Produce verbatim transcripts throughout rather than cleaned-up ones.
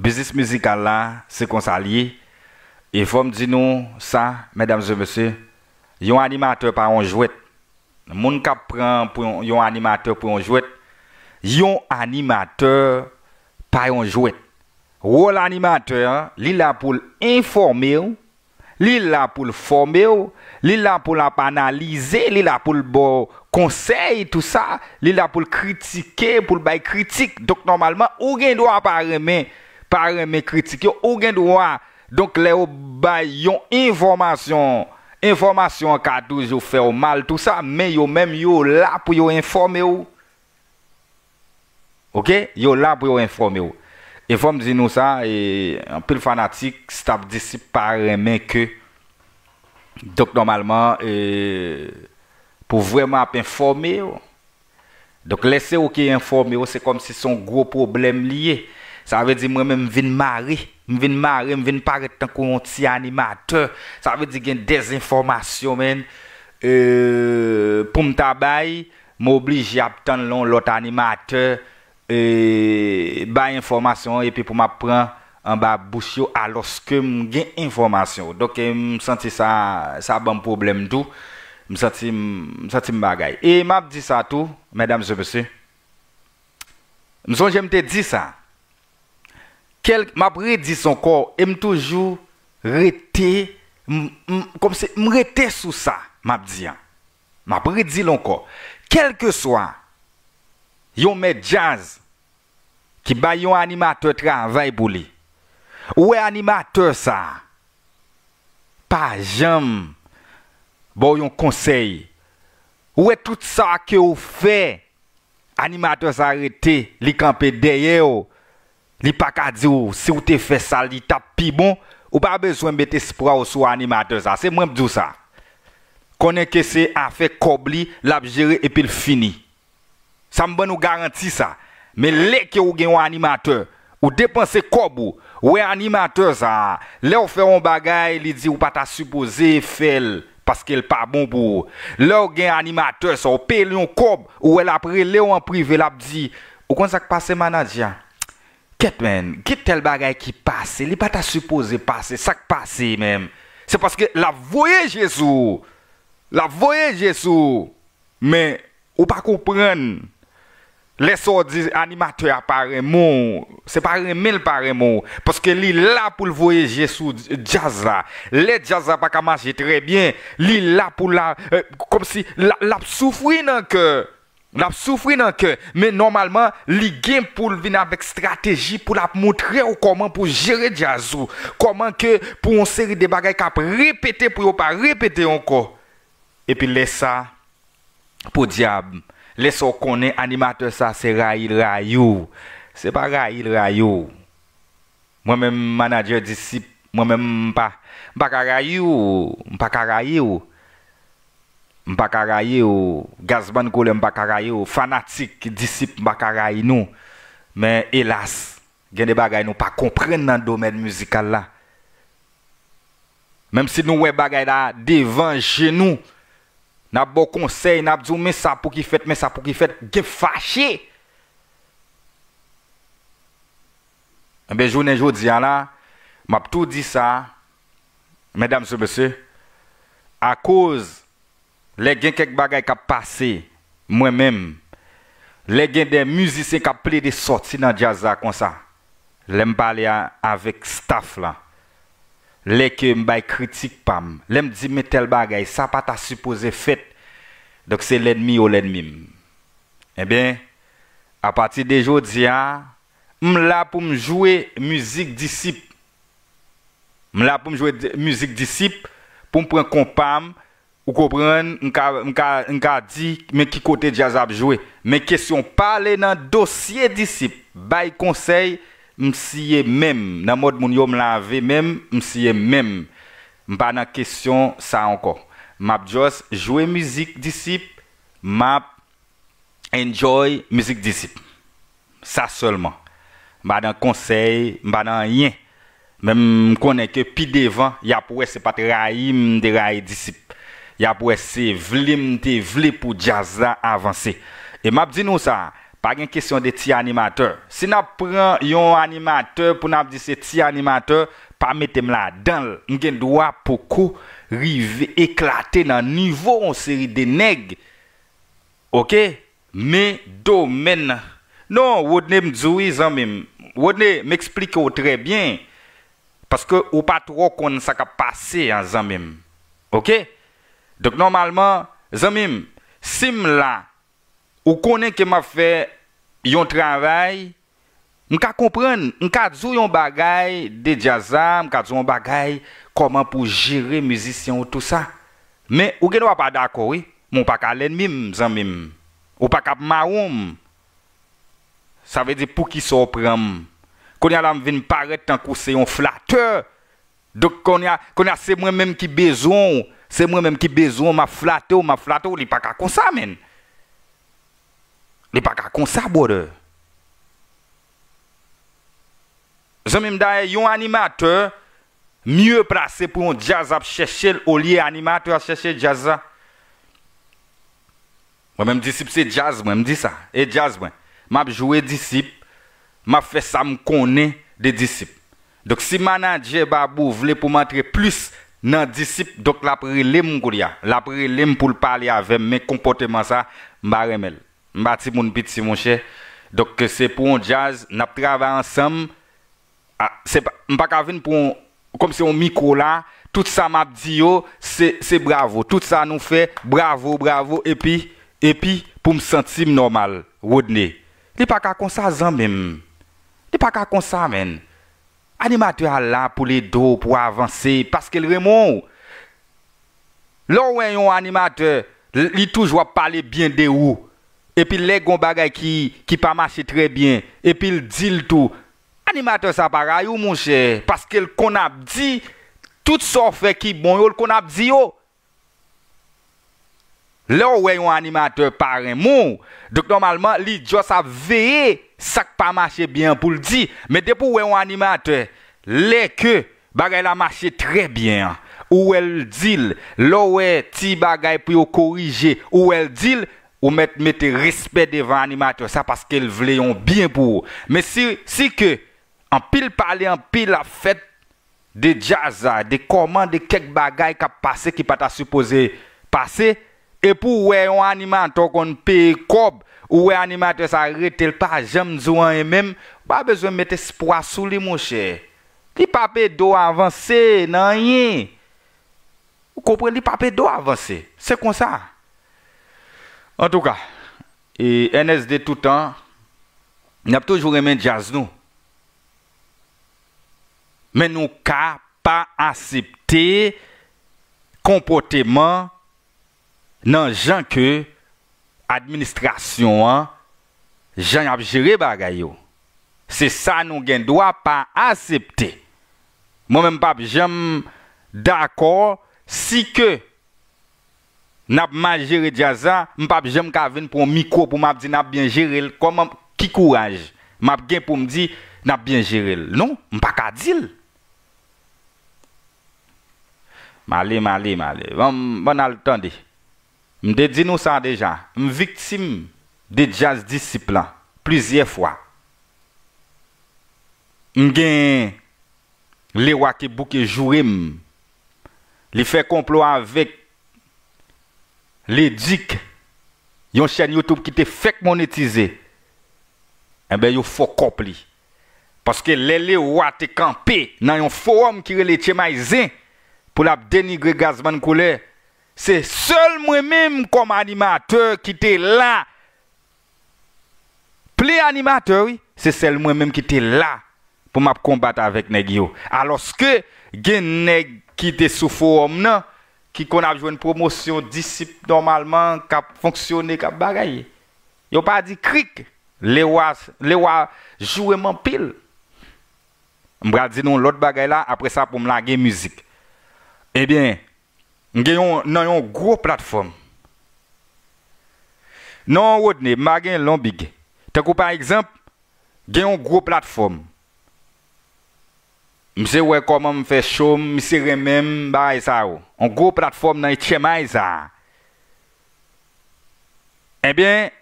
Biznis mizikal la, se konsa l ye. E fò m di nou sa, medam e mesye, yon animatè pa yon jwèt. Moun k ap pran pou yon, yon animatè pou yon jwèt, yon animatè pa yon jwèt. Wòl animatè an, li la pou l enfòme w, li la pou l fòme w, li la pou l ap analize, li la pou l ba w konsèy, tou sa, li la pou l kritike, pou l bay kritik. Donk, nòmalman, ou gen dwa pa renmen, pa renmen kritik yo, ou gen dwa. Donk, lè yo bay yon enfòmasyon, enfòmasyon an ka toujou fè w mal, tou sa, men yo menm, yo la pou yo enfòme w. Oke? Yo la pou yo enfòme w. E fò m di nou sa, e, anpil fanatik, staff Disip pa renmen ke Donk, nòmalman, e, pou vrèman ap enfòme yo. Donk, lè se ou ki enfòme yo, se kòmsi se yon gwo pwoblèm li ye. Sa vle di, mwen menm, m vin mare. M vin mare, m vin parèt tankou yon ti animatè. Sa vle di, gen dèzenfòmasyon, menn, e, pou m ta bay, m oblije ap tann yon lòt animatè e, bay enfòmasyon an epi pou m ap pran anba bouch yo alòske m gen enfòmasyon. Donk, e, m santi sa, sa ban m pwoblèm tou. M santi m, m santi m bagay. E m ap di sa tou, medam e mesye. M sonje m te di sa. Kèl, m ap redi sa ankò, e m toujou rete, m, m, kòmsi m rete sou sa, m ap di an. M ap redi l ankò. Kèlkeswa yon mèt djaz ki bay yon animatè travay pou li, ou wè animatè sa a pa janm ba w yon konsèy. Ou wè tout sa ke w fè, animatè sa a rete, li kanpe dèyè w. Li pa ka di w si w te fè sa, li t ap pi bon. Ou pa bezwen met espwa w sou animatè sa. Se mwen k di w sa. Konnen ke se afè kòb li, l ap jere epi l fini. Sa m ban nou garanti sa. Men lè ke w gen yon animatè, ou depanse kòb ou, wè animatè sa a, lè w fè yon bagay, li di w pa ta sipoze fè l, paske l pa bon pou ou. Lè w gen animatè sa, w peye l yon kòb, ou wè l ap rele w an prive, l ap di, ou konn sa k pase, manadjè? Kèt, menn, gen tèl bagay ki pase, li pa ta sipoze pase, sa k pase menm? Se paske l ap voye je sou ou. L ap voye je sou ou. Men, ou pa konprann. Lè sa w di animatè a pa renmen w, se pa renmen l pa renmen w. Paske li la pou l voye je sou djaz la. Lè djaz la pa ka mache trè byen, li la pou la, e, kòmsi l, l ap soufri nan kè. L ap soufri nan kè, men nòmalman, li gen pou l vin avèk estrateji pou l ap montre w kòman pou jere djaz ou, kòman ke pou yon seri de bagay k ap repete pou yo pa repete ankò. Epi lè sa, podyab, lè sa w konnen animatè sa se rayi l rayi w. Se pa rayi l rayi w. Mwen menm, manadjè Disip, mwen menm, m pa, m pa ka rayi w, m pa ka rayi w. M pa ka rayi w, Gazman Kolè, m pa ka rayi w, fanatik Disip, m pa ka rayi nou. Men, elas, gen de bagay nou pa konprann nan domèn mizikal la. Menm si nou wè bagay la devan je nou, n ap ba w konsèy, n ap di w, men sa pou ki fèt, men sa pou ki fèt, gen fache. Enben, jounen jodi a la, m ap tou di sa, medam e mesye, akoz lè gen kèk bagay k ap pase, mwen menm, lè gen de mizisyen k ap plede sòti nan djaz la konsa, lè m pale a, avèk staff la, lè ke m bay kritik pa m, lè m di men tèl bagay, sa pa ta sipoze fèt, donk se lènmi yo lènmi m. Enben, apati de jodi a, m la pou m jwe mizik Disip. M la pou m jwe di- mizik Disip, pou m pran konpa m, ou konprann, m ka, m ka, m ka di, men ki kote djaz ap jwe. Men kesyon pale nan dosye Disip, bay konsèy, m siye men m. Nan mòd moun yo, m lave men m, m siye men m. M pa nan kesyon sa ankò. M ap just jwe mizik Disip, m ap enjoy mizik Disip. Sa sèlman. M pa nan konsèy, m pa nan anyen. Men m konnen ke pi devan, y ap wè se pa t rayi m, m te rayi Disip. Y ap wè se vle m te vle pou djaz la avanse. E m ap di nou sa, Pa gen kesyon de ti animatè. Si n ap pran yon animatè pou n ap di se ti animatè, pa mete m ladan l. M gen dwa poko rive eklate nan nivo yon seri de nèg. Oke? Men domèn nan. Non, Rodney, m di w wi, zanmi m. Rodney, m eksplike w trè byen. Paske ou pa twò konn sa k ap pase an, zanmi m. Oke? Donk, nòmalman, zanmi m, si m la, ou konnen ke m ap fè yon travay, m ka konprann, m ka di w yon bagay de djaz la, m ka di w yon bagay kòman pou jere mizisyen w, tou sa. Men, ou gen dwa pa dakò, wi. Men w pa ka lènmi m, zanmi m. Ou pa ka ap mawon m. Sa vle di, poukisa w pran m? Kounye a la, m vin parèt tankou se yon flatè. Donk, kounye a, kounye a, se mwen menm ki bezwen w. Se mwen menm ki bezwen w. M ap flate w, m ap flate w. Li pa ka konsa, menn. Li pa ka konsa, brother. Zanmi m, dayè, yon animatè mye plase pou yon djaz ap chèche l olye animatè a chèche djaz la. Mwen menm, Disip se djaz mwen, m di sa. E djaz mwen. M ap jwe Disip, m ap fè sa m konnen de Disip. Donk, si manadjè Babou vle pou m antre plis nan Disip, donk, l ap rele m kounye a. L ap rele m pou l pale avè m, men konpòteman sa, m pa renmen l. M pa timoun piti, monchè. Donk, se pou yon djaz, n ap travay ansanm. A, se pa, m pa ka vin pou yon, kòmsi yon mikwo la, tout sa m ap di yo, se, se bravo. Tout sa nou fè, bravo, bravo, epi, epi, pou m santi m nòmal, Rodney. Li pa ka konsa, zanmi m. Li pa ka konsa, menn. Animatè a la pou l ede w, pou w avanse, paske l renmen w. Lè w wè yon animatè, l-, li toujou ap pale byen de ou, epi lè gen yon bagay ki, ki pa mache trè byen, epi l di l tou, animatè sa pa rayi w, monchè, paske l konn ap di tout sa w fè ki bon yo, l konn ap di yo. Lè w wè yon animatè pa renmen w, donk nòmalman, li just ap veye sa k pa mache byen an pou l di. Men depi w wè yon animatè, lè ke bagay la mache trè byen an, ou wè l di l, lè w wè ti bagay pou yo korije, ou wè l di l, ou mèt mete respè devan animatè sa paske l vle yon byen pou ou. Men si, si ke anpil pale, anpil ap fèt de djaz la, de kòman, de kèk bagay k ap pase ki pa ta sipoze pase, epi w wè yon animatè w konn peye kòb, ou wè animatè sa rete, l pa janm di w anyen menm, ou pa bezwen met espwa sou li, monchè. Li p ap ede w avanse nan anyen. Ou konprann? Li p ap ede w avanse. Se konsa. Antouka, e N S D toutan, n ap toujou renmen djaz nou. Men nou ka pa aksepte konpòteman nan jan ke administrasyon an, jan y ap jere bagay yo. Se sa nou gen dwa pa aksepte. Mwen menm, m p ap janm dakò si ke n ap mal jere djaz la, m p ap janm ka vin pran mikwo pou m ap di n ap byen jere l. Kòman, ki kouraj m ap gen pou m di n ap byen jere l? Non, m pa ka di l. M ale, m ale, m ale. Ban m, ban n al tande. M te di nou sa deja. M viktim de djaz Disip lan plizyè fwa. M gen Lewa ke bouke joure m. Li fè konplo avèk Ledik, yon chèn YouTube ki te fèk monetize. Enben, yo fuck up li. Paske lè Lewa te kanpe nan yon fowòm ki rele Tchemay Zen pou l ap denigre Gazman Koulè, se sèl mwen menm kòm animatè ki te la. Plen animatè, wi, se sèl mwen menm ki te la pou m ap konbat avèk nèg yo. Alòske gen nèg ki te sou fowòm nan, ki konn ap jwenn pwomosyon Disip nòmalman, k ap fonksyone, k ap bagay. Yo pa di krik. Lewa, Lewa joure m anpil. M pral di nou yon lòt bagay la, apre sa pou m lage mizik. Ebyen, m gen yon, nan yon gwo platfòm. Non, Rodney, m pa gen lon big. Tankou pa egzanp, gen yon gwo platfòm. Misye wè kòman m fè cho m, misye renmen m, bagay sa yo. Yon gwo platfòm nan H M I sa. Ebyen,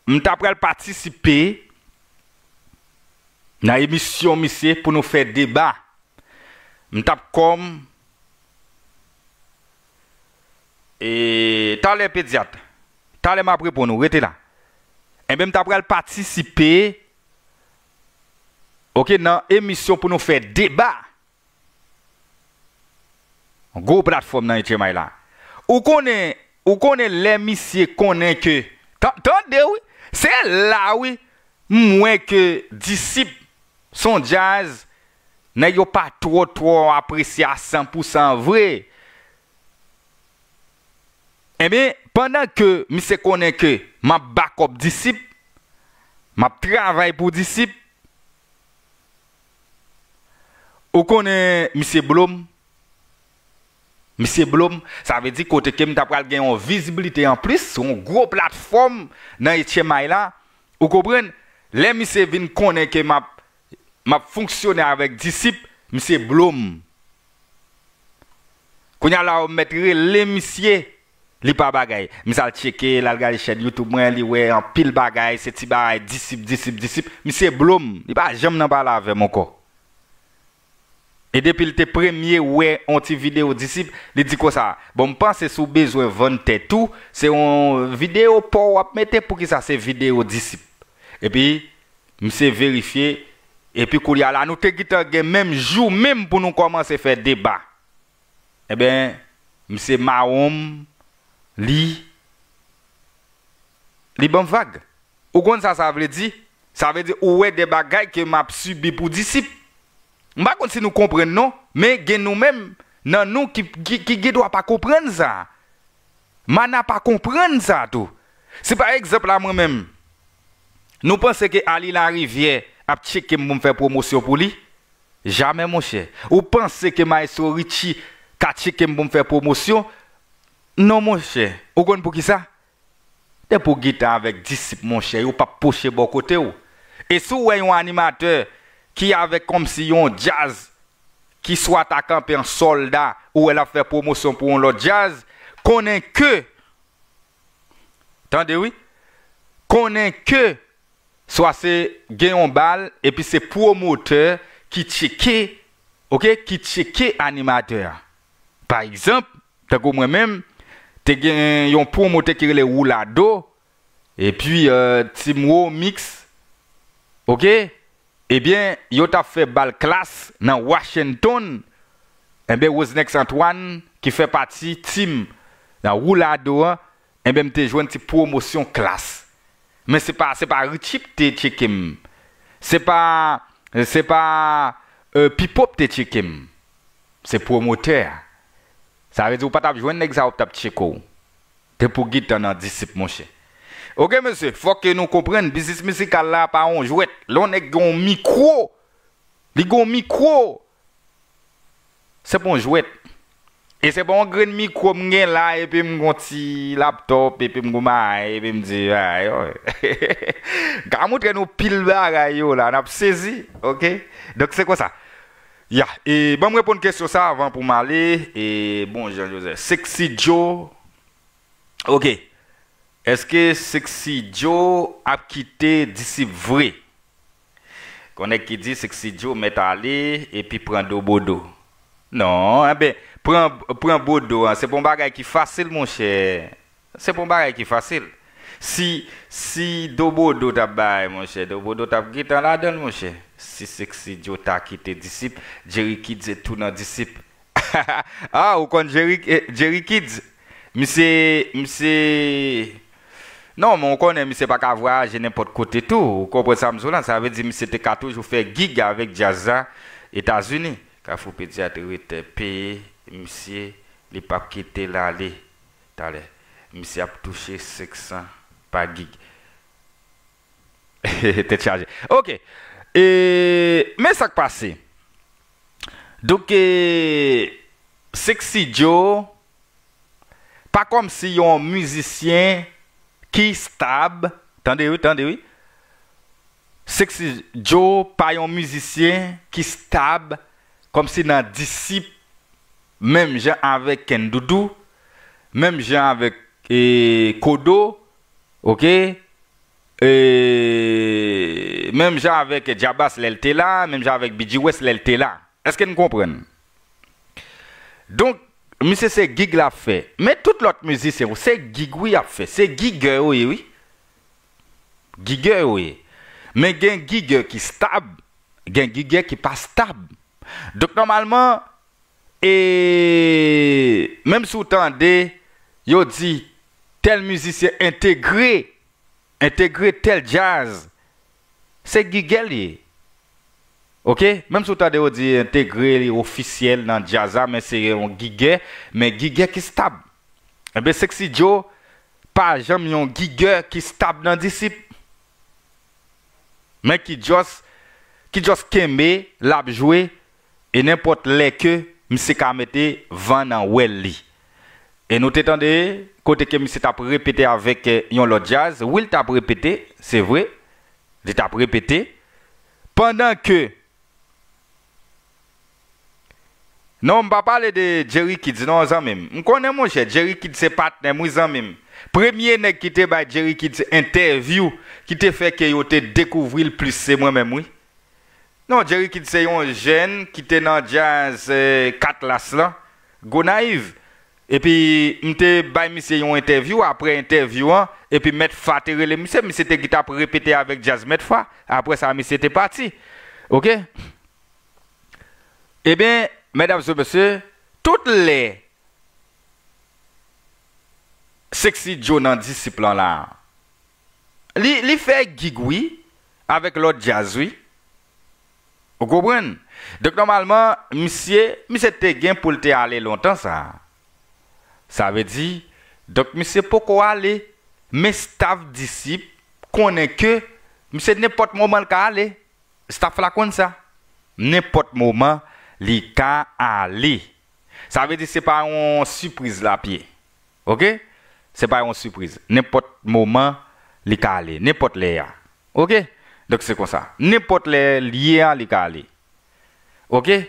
M ta pral patisipe nan emisyon misye pou nou fè deba. M t ap kòm e talè, pedyat. Talè m ap reponn ou, rete la. Enben, m ta pral patisipe, oke, nan emisyon pou nou fè deba. Gwo platfòm nan H M I la. Ou konnen, ou konnen lè misye konnen ke, tan- tande wi, se la wi, m wè ke Disip se yon djaz nèg yo pa twò twò apresye a san pou san vre. Enben, pandan ke misye konnen ke m ap bakòp Disip, m ap travay pou Disip, ou konnen misye blo m. Misye blo m, sa vle di kote ke m ta pral gen yon vizibilite anplis, yon gwo platfòm nan H M I la, ou konprann? Lè misye vin konnen ke m ap, m ap fonksyone avèk Disip, misye blo m. Kounye a la, ou mèt rele misye, li pa bagay. Misye al tcheke, l al gade chèn YouTube mwen, li wè anpil bagay, se ti bagay, Disip, Disip, Disip. Misye blo m, li pa janm nan pale avè m ankò. E depi l te premye wè yon ti videyo Disip, li di konsa, bon, m panse si w bezwen vann tèt ou, se yon videyo pa w w ap mete, poukisa se videyo Disip? Epi, misye verifye, epi kounye a la, nou te gentan gen menm jou menm pou nou kòmanse fè deba. Enben, misye mawon m, li, li ban m vag. Ou konn sa sa vle di? Sa vle di ou wè de bagay ke m ap sibi pou Disip. M pa konn si nou konprann non, men gen nou menm nan nou ki, ki, ki gen dwa pa konprann sa. Mana pa konprann sa tou. Si pa egzanp la mwen menm, nou panse ke Ali Larivière ap tcheke m pou m fè pwomosyon pou li? Jamè monchè. Ou panse ke Maestro Richie ka tcheke m pou m fè pwomosyon? Non monchè. Ou konn poukisa? Depi w gentan avèk Disip monchè, yo p ap pwoche bò kote w. E si w wè yon animatè ki avèk kòmsi yon djaz ki swa ta kanpe an sòlda, ou wè l ap fè pwomosyon pou yon lòt djaz, konnen ke, tande wi, konnen ke swa se gen yon bal, epi se pwomotè ki tcheke, oke, ki tcheke animatè a. Pa egzanp, tankou mwen menm, te gen yon pwomotè ki rele Woulado, epi, euh, Team Wo Mix, oke, ebyen, yo t ap fè bal Klass nan Washington, enben, Rosenex Antoine, ki fè pati team nan Woulado an, enben, m te jwenn ti pwomosyon Klass. Men se pa, se pa Richie k te tcheke m. Se pa, se pa, euh, Pipo k te tcheke m. Se pwomotè a. Sa vle di ou pa t ap jwenn nèg sa yo k t ap tcheke w. Te pou gentan nan Disip, monchè. Oke, mesye, fòk ke nou konprann, biznis mizikal la pa yon jwèt. Lè yon nèg gen yon mikwo, li gen yon mikwo, se pa yon jwèt. E se pa yon grenn mikwo m gen la, epi m gon ti laptòp, epi m gon bagay, epi m di, ay, yo. M ka montre nou pil bagay yo la, n ap sezi, oke? Donk, se konsa. Ya, e ban m reponn kesyon sa avan pou m ale. E bon, Jean Joseph. Sexy Joe. Oke. Èske Sexy Joe ap kite Disip vre? Gon nèg ki di Sexy Joe mèt ale epi pran Dobodo. Non, enben, pran, pran Bodo an, se pa yon bagay ki fasil, monchè. Se pa yon bagay ki fasil. Si, si Dobodo t ap bay, monchè, Dobodo t ap gentan ladan l, monchè. Si Sexy Joe ta kite Disip, Jerry Kids tou nan Disip. Ah, ou konn Jerry, eh, Jerry Kids? Misye, misye, non, men ou konnen misye pa ka vwayaje nenpòt kote tou. Ou konprann sa m di w la? Sa vle di misye te ka toujou fè gig avèk djaz la Etazini. Kafou Pedyat rete peye misye, li p ap kite l ale. Talè, misye ap touche senk san pa gig. Tèt chaje. Oke. E, men sa k pase. Donk, e, Sexy Joe, pa kòmsi yon mizisyen ki stab. Tande wi, tande wi. Sexy Joe pa yon mizisyen ki stab, kòmsi nan Disip, menm jan avèk Kendoudou, menm jan avèk, e, Kodo, oke? E, menm jan avèk Jabas lè l te la, menm jan avèk B G West lè l te la. Èske n konprann? Donk, misye se gig l ap fè. Men tout lòt mizisyen yo, se gig wi y ap fè. Se gigè yo ye, wi. Gigè yo ye. Men gen gigè ki stab, gen gigè ki pa stab. Donk, nòmalman, e menm si w tande yo di tèl mizisyen entegre, entegre tèl djaz, se gigè l ye. Oke? Menm si w tande yo di entegre li ofisyèl nan djaz la, men se yon gigè, men gigè ki stab. Enben, Sexy Joe pa janm yon gigè ki stab nan Disip. Men ki just, ki just kenbe, l ap jwe, e nenpòt lè ke misye ka mete van nan wèl li. E nou te tande kote ke misye t ap repete avèk, eh, yon lòt djaz. Wi, l t ap repete, se vre. Li t ap repete. Pandan ke, non, m pa pale de Jerry Kids, non, zanmi m. M konnen, monchè, Jerry Kids se patnè m, wi, zanmi m. Premye nèg ki te bay Jerry Kids entèvyou, ki te fè ke yo te dekouvri l plis, se mwen menm, wi. Non, Jerry Kids se yon jèn ki te nan djaz, eh, Katlas lan, Gonayiv. Epi, m te bay misye yon entèvyou, apre entèvyou an, epi Mèt Fa te rele misye, misye te gentan ap repete avèk djaz Mèt Fa, apre sa, misye te pati. Oke? Ebyen, medam e mesye, tout lè Sexy Joe nan Disip lan la, li, li fè gig, wi, avèk lòt djaz, wi. Ou konprann? Donk, nòmalman, misye, misye te gen pou l te ale lontan sa. Sa vle di, donk, misye poko ale, men staff Disip konnen ke misye nenpòt moman l ka ale. Staff la konn sa. Nenpòt moman, li ka ale. Sa vle di se pa yon sipriz l ap ye. Oke? Se pa yon sipriz. Nenpòt moman, li ka ale. Nenpòt lè a. Oke? Donk, se konsa. Nenpòt lè l ye a, li ka ale. Oke?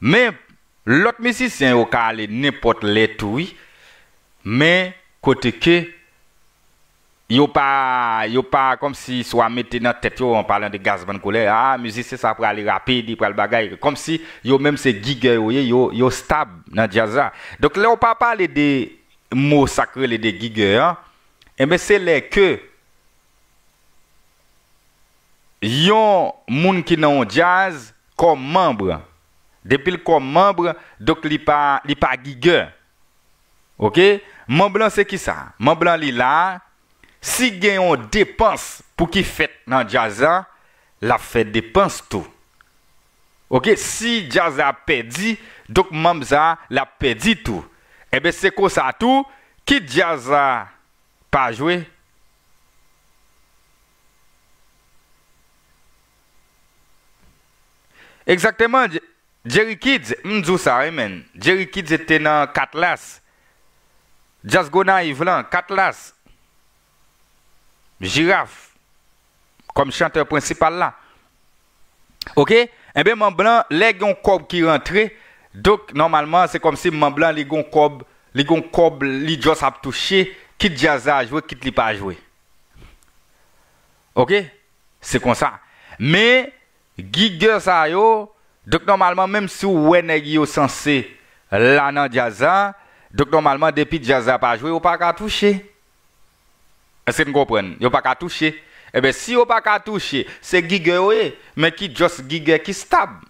Men, lòt mizisyen yo ka ale nenpòt lè tou, wi. Men, kote ke yo pa, yo pa kòmsi swa mete nan tèt yo, an palan de Gazman Koulè, a, mizisyen sa prale rapid, li pral bagay. Kòmsi yo menm se gigè yo ye, yo, yo stab nan djaz la. Donk, lè w pa pale de mo sa k rele de gigè an, enben, se lè ke yon moun ki nan yon djaz kòm manb, depi l kòm manb, donk li pa, li pa gigè. Oke? Manb lan se kisa? Manb lan li la, si gen yon depans pou ki fèt nan djaz la, l ap fè depans tou. Oke? Si djaz la ap pèdi, donk manb sa a, l ap pèdi tou. Enben, se konsa tou, kit djaz la pa jwe. Egzakteman, Jerry Kids, m di w sa, wi, menn. Jerry Kids te nan Katlas. Djaz Gonayiv lan, Katlas. Jiraf. Kòm chantè prensipal la. Oke? Enben, manb lan, lè gen yon kòb ki rantre, donk, nòmalman, se kòmsi manb lan, li gen yon kòb, li gen yon kòb, li just ap touche, kit djaz la jwe, kit li pa jwe. Oke? Se konsa. Men, gigè sa yo, donk, nòmalman, menm si w wè nèg yo sanse la nan djaz la, donk, nòmalman, depi djaz la pa jwe, yo pa ka touche. Èske n konprann? Yo pa ka touche. Enben, si yo pa ka touche, se gigè yo ye, men ki just gigè ki stab.